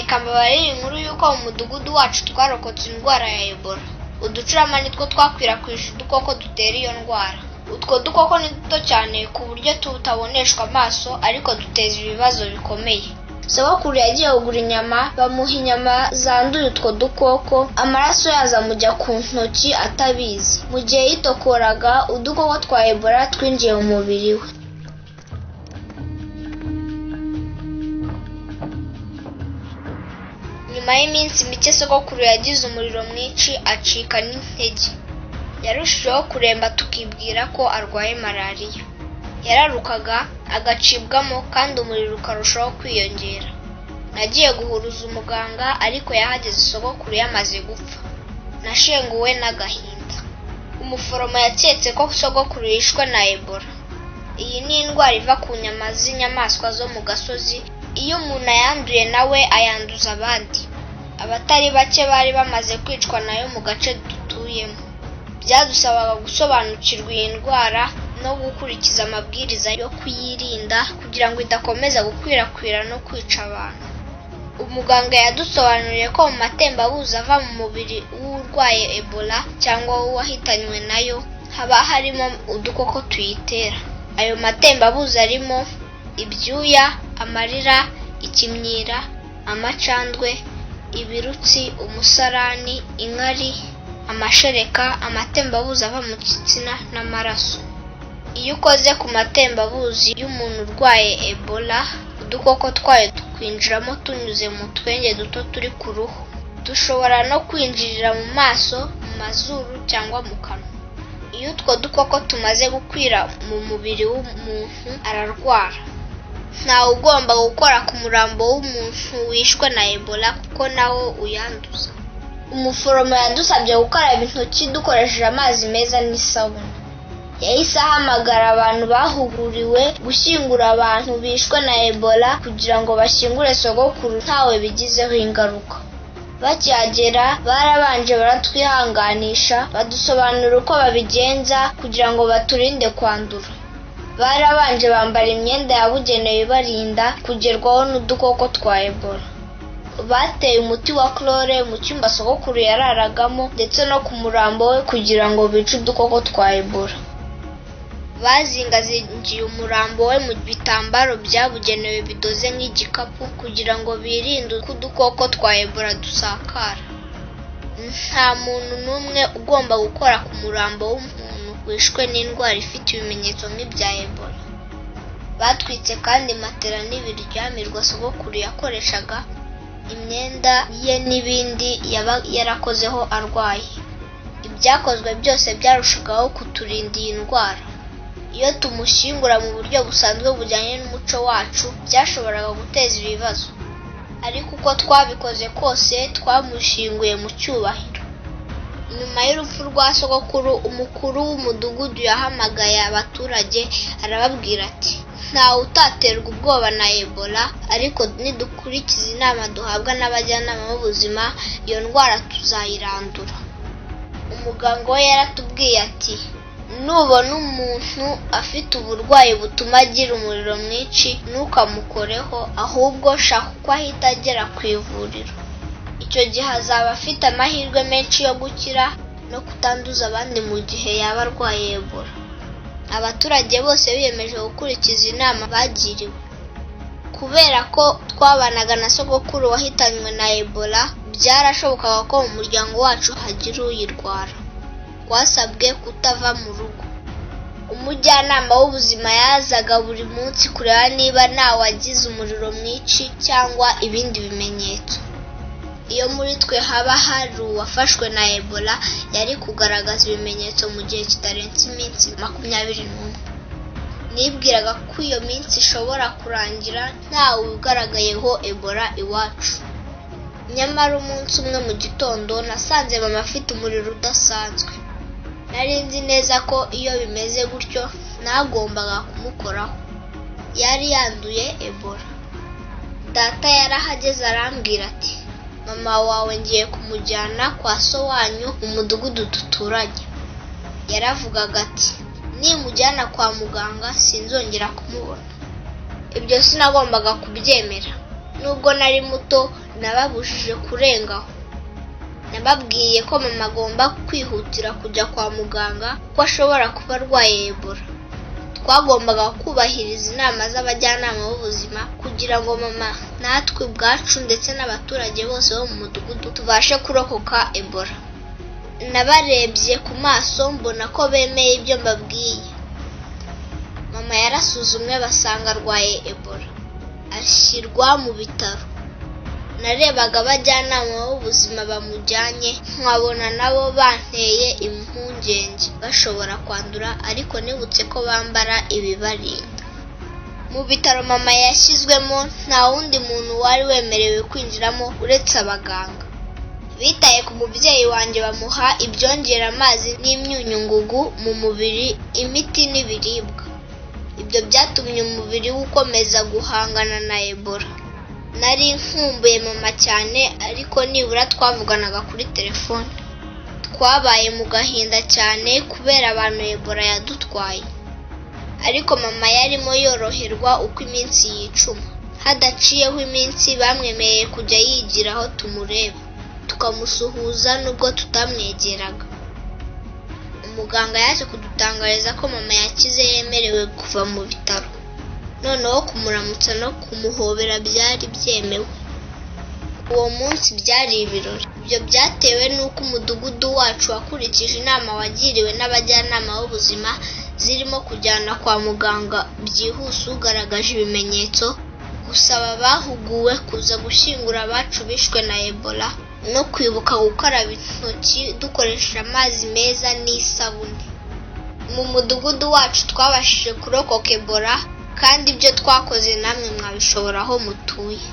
Reka mbabarire inkuru y'uko mu mudugudu wacu twarokotse indwara ya Ebola. Uducurama nitwo twakwirakwije udukoko dutera iyo ndwara. Utwo dukoko ni duto cyane ku buryo tutaboneshwa amaso, ariko duteza ibibazo bikomeye. Sogokuru yagiye kugura inyama, bamuha inyama zanduye utwo dukoko, amaraso yazo amujya ku ntoki atabizi. Mu gihe yitokoraga, udukoko twa Ebola twinjiye mu mubiri we. Nyuma y'iminsi mike sogokuru yagize umuriro mwinshi acika n'intege. Yarushijeho kuremba tukibwira ko arwaye malariya. Yararukaga, agacibwamo kandi umuriro ukarushaho kwiyongera. Nagiye guhuruza umuganga ariko yahageze sogokuru yamaze gupfa. Nashenguwe n'agahinda. Umuforomo yaketse ko sogokuru yishwe na Ebola. Iyi ni indwara iva ku nyama z'inyamaswa zo mu gasozi, iyo umuntu ayanduye nawe ayanduza abandi. Abatari bake bari bamaze kwicwa nayo mu gace dutuyemo. Byadusabaga gusobanukirwa iyi ndwara no gukurikiza amabwiriza yo kuyirinda kugira ngo idakomeza gukwirakwira no kwica abantu. Umuganga yadusobanuriye ko mu matembabuzi ava mu mubiri w'urwaye Ebola cyangwa w'uwahitanywe nayo haba harimo udukoko tuyitera. Ayo matembabuzi arimo ibyuya, amarira, ikimyira, amacandwe, ibirutsi, umusarani, inkari, amashereka, amatembabuzi ava mu gitsina n'amaraso. Iyo ukoze ku matembabuzi y'umuntu urwaye Ebola, udukoko twayo tukwinjiramo tunyuze mu twenge duto turi ku ruhu. Dushobora no kwinjirira mu maso, mu mazuru cyangwa mu kanwa. Iyo utwo dukoko tumaze gukwira mu mubiri w'umuntu ararwara. Ntawe ugomba gukora ku murambo w'umuntu wishwe na Ebola kuko nawo uyanduza. Umuforomo yadusabye gukaraba intoki dukoresheje amazi meza n'isabune. Yahise ahamagara abantu bahuguriwe gushyingura abantu bishwe na Ebola kugira ngo bashyingure sogokuru ntawe bigizeho ingaruka. Bakihagera barabanje baratwihanganisha, badusobanurira uko babigenza kugira ngo baturinde kwandura. Barabanje bambara imyenda yabugenewe ibarinda kugerwaho n'udukoko twa Ebola. Bateye umuti wa chlore mu cyumba sogokuru yararagamo ndetse no ku murambo we kugira ngo bice udukoko twa Ebola. Bazingazingiye umurambo we mu bitambaro byabugenewe bidoze nk'igikapu kugira ngo birinde ko udukoko twa Ebola dusakara. Nta muntu n'umwe ugomba gukora ku murambo w'umuntu wishwe n'indwara ifite ibimenyetso nk'ibya Ebola. Batwitse kandi matera n'ibiryamirwa sogokuru yakoreshaga, imyenda ye n'ibindi yaba yarakozeho arwaye. Ibyakozwe byose byarushagaho kuturinda iyi ndwara. Iyo tumushyingura mu buryo busanzwe bujyanye n'umuco wacu, byashoboraga guteza ibibazo. Ariko uko twabikoze kose twamushyinguye mu cyubahiro. Nyuma y'urupfu rwa sogokuru, umukuru w'umudugudu yahamagaye abaturage arababwira ati: "Ntawe utaterwa ubwoba na Ebola, ariko nidukurikiza inama duhabwa n'abajyanama b'ubuzima, iyo ndwara tuzayirandura." Umuganga we yaratubwiye ati: "Nubona umuntu afite uburwayi butuma agira umuriro mwinshi, ntukamukoreho, ahubwo shaka uko ahita agera ku ivuriro. Icyo gihe azaba afite amahirwe menshi yo gukira no kutanduza abandi mu gihe yaba arwaye Ebola." Abaturage bose biyemeje gukurikiza inama bagiriwe. Kubera ko twabanaga na sogokuru wahitanywe na Ebola, byarashobokaga ko mu muryango wacu hagira uyirwara. Twasabwe kutava mu rugo. Umujyanama w'ubuzima yazaga buri munsi kureba niba ntawagize umuriro mwinshi cyangwa ibindi bimenyetso. Iyo muri twe haba hari uwafashwe na Ebola, yari kugaragaza ibimenyetso mu gihe kitarenze iminsi 21. Nibwiraga ko iyo minsi ishobora kurangira ntawe ugaragayeho Ebola iwacu. Nyamara umunsi umwe mu gitondo nasanze mama afite umuriro udasanzwe. Nari nzi neza ko iyo bimeze gutyo ntagombaga kumukoraho. Yari yanduye Ebola. Data yarahageze arambwira ati: "Mama wawe ngiye kumujyana kwa so wanyu mu mudugudu duturanye." Yaravugaga ati: "Nimujyana kwa muganga sinzongera kumubona." Ibyo sinagombaga kubyemera. Nubwo nari muto, Nababujije kurenga aho. Nababwiye ko mama agomba kwihutira kujya kwa muganga kuko ashobora kuba arwaye Ebola. Twagombaga kubahiriza inama z'abajyanama b'ubuzima kugira ngo mama natwe ubwacu ndetse n'abaturage bose bo mu mudugudu tubashe kurokoka Ebola. Nabarebye ku maso mbona ko bemeye ibyo mbabwiye. Mama yarasuzumwe basanga arwaye Ebola, ashyirwa mu bitaro. Narebaga abajyanama b'ubuzima bamujyanye nkabona nabo banteye impungenge bashobora kwandura, ariko nibutse ko bambara ibibarinda. Mu bitaro mama yashyizwemo nta wundi muntu wari wemerewe kwinjiramo uretse abaganga. Bitaye ku mubyeyi wanjye, bamuha ibyongera amazi n'imyunyungugu mu mubiri, imiti n'ibiribwa. Ibyo byatumye umubiri we ukomeza guhangana na Ebola. Nari nkumbuye mama cyane, ariko nibura twavuganaga kuri telefone. Twabaye mu gahinda cyane kubera abantu Ebola yadutwaye. Ariko mama yarimo yoroherwa uko iminsi yicuma. Hadaciyeho iminsi bamwemereye kujya yigira aho tumureba, tukamusuhuza nubwo tutamwegeraga. Umuganga yaje kudutangariza ko mama yakize, yemerewe kuva mu bitaro. Noneho kumuramutsa no kumuhobera byari byemewe. Uwo munsi byari ibirori. Ibyo byatewe n'uko umudugudu wacu wakurikije inama wagiriwe n'abajyanama b'ubuzima, zirimo kujyana kwa muganga byihuse ugaragaje ibimenyetso, gusaba abahuguwe kuza gushyingura abacu bishwe na Ebola, no kwibuka gukaraba intoki dukoresheje amazi meza n'isabune. Mu mudugudu wacu twabashije kurokoka Ebola, kandi ibyo twakoze namwe mwabishobora aho mutuye.